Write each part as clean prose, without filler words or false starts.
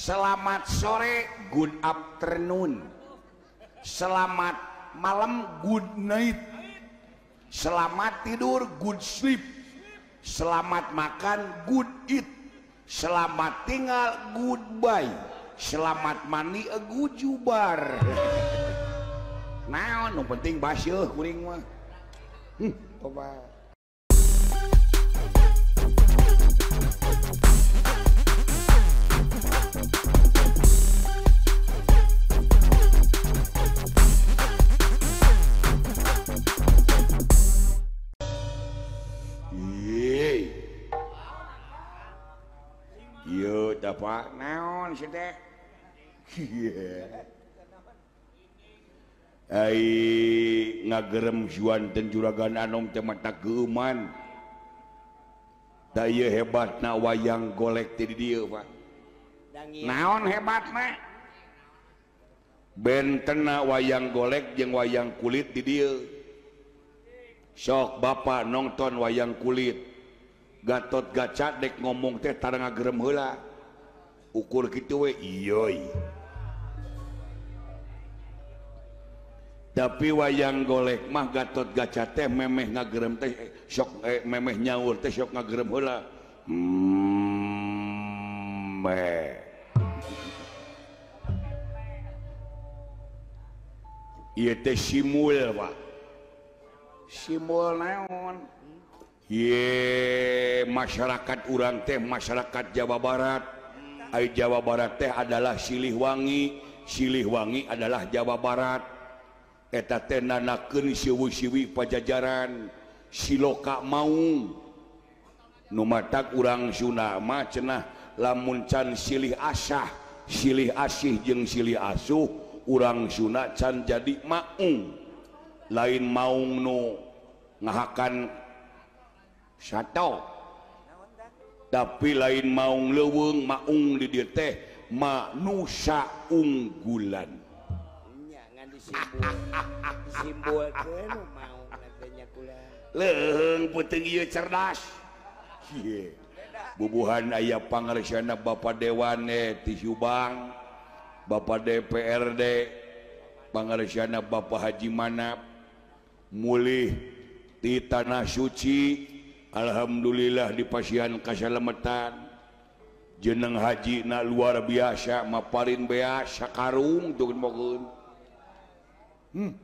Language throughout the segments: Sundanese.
Selamat sore, good afternoon. Selamat malam, good night. Selamat tidur, good sleep. Selamat makan, good eat. Selamat tinggal, goodbye. Selamat mandi, good jubar. Naon nu penting baseuh kuring mah. Coba. Ieu tah Pak, naon sih teh? Ai ngagerem juan dan juragan anom teh mata geuman. Da ieu hebatna wayang golek teh di dieu Pak. Naon hebatna? Bentena wayang golek jeung wayang kulit di dieu. Sok bapak nonton wayang kulit. Gatot Gaca dek ngomong teh tara ngagerem heula. Ukur kitu we iyoy. Tapi wayang golek mah Gatot Gaca teh memeh ngagerem teh sok memeh nyaur teh sok ngagerem heula. Ieu teh simul Pak. Simul naon? Ye masyarakat urang teh masyarakat Jawa Barat. Ai Jawa Barat teh adalah Silihwangi, Silihwangi adalah Jawa Barat. Eta teh nanakeun siwi-siwi pajajaran siloka maung. Nu matak urang Sunda mah cenah lamun can silih asah, silih asih jeung silih asuh, urang Sunda can jadi maung. Lain maung nu ngahakan sato, tapi lain maung leuweung, maung di dieu teh manusa unggulan. Leuheung peuting ieu cerdas. Bubuhan aya pangarsana Bapak Dewan ti Subang, Bapak DPRD, pangarsana Bapak Haji Manap mulih di tanah suci. Alhamdulillah di pasian kasalamatan. Jeneng haji na luar biasa maparin beas sakarung tuh mogeun.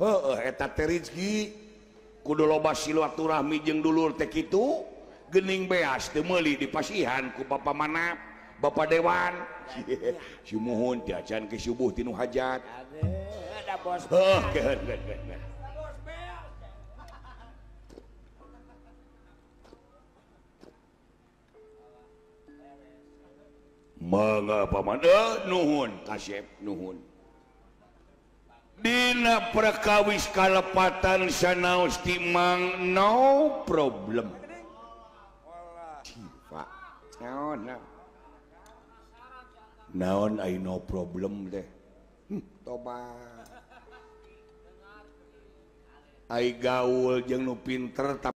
Heueuh eta teh rezeki kudu loba silaturahmi jeung dulur teh kitu geuning beas teu meuli di pasihan ku Bapak Manap, Bapak Dewan. Sumuhun teh acan ke subuh tinu hajat. Heuh keun. Mangga paman nuhun kasep nuhun. Dina perkawis kalepatan sanaos timang no problem. Pak naon naon ai no problem teh. Toba. Ai gaul jeung nu pinter.